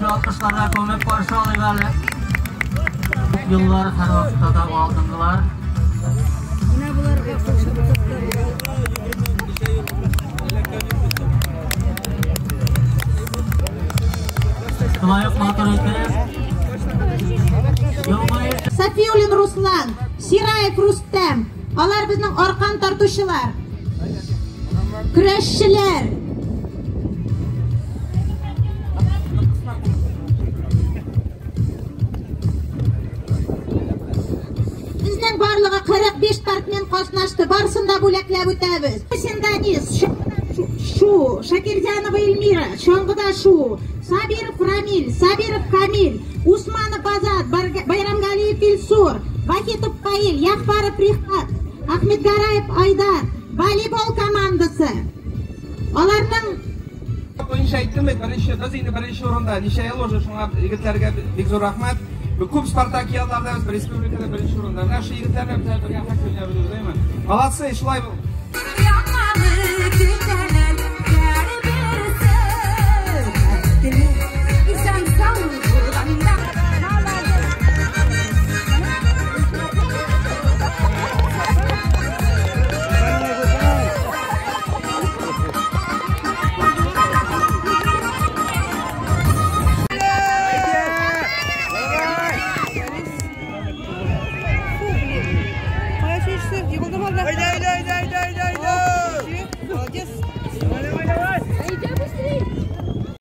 Көчле алкышларга күмеп каршы алыйк әле. Күп еллар һәрвакытта да алдынгылар. Менә боларга Шулай ук матур итеп елмаеп Сафиуллин Руслан, Сираев Рустем. Алар безнең аркан тартучылар. Көрәшчеләр. Безнең барлыгы 45 спортсмен катнашты. Барысын да бүләкләп үтәбез. Данис, Шу, Шакирзянова Эльмира, Чаңгыда Шу, Сабиров Рамиль, Сабиров Камиль, Усманов Азат, Байрамгалиев Илсур, Вахитов Фаиль, Яхфаров Рихат, Ахмедгараев Айдар, волейбол командасы. Аларның Буенча әйттем бит, беренче, без инде беренче урында. Ничә ел уже, шуңа егетләргә бик зур рәхмәт. Күп спартакиадаларда без республикада беренче урында. Менә шу егетләр белән без бергә хоккей уйнап йөрибез, Молодцы, шулай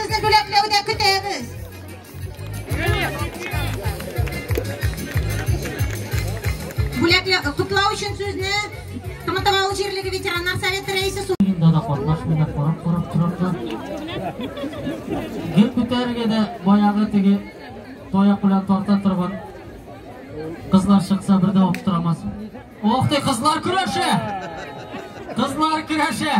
Сезне бүләкләүдә көтәбез. Бүләкләү котлау өчен сүзне Томатау авыл җирлеге ветераннар советы рәисе Инде да катнашмый да карап-карап торам да. Гел күтәрергә дә баягы теге таяк белән тарта торган кызлар чыкса бер дә аптырамас. Ох ты, кызлар көрәше! Кызлар көрәше!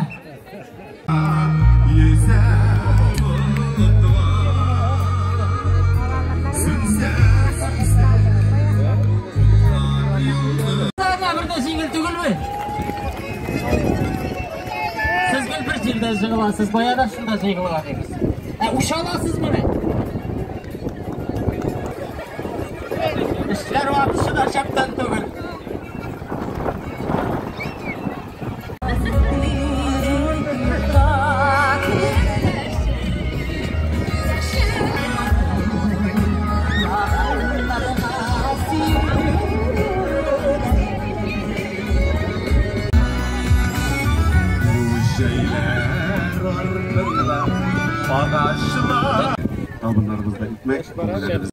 Бер дә җиңел түгелме? Сез гел бер җирдә җыгыласыз, бая да шунда җыгылган идегез. Ә уча аласызмы? Эшләр вакыты да шәптән түгел. Табыннарыбызда икмәк, күңелләребез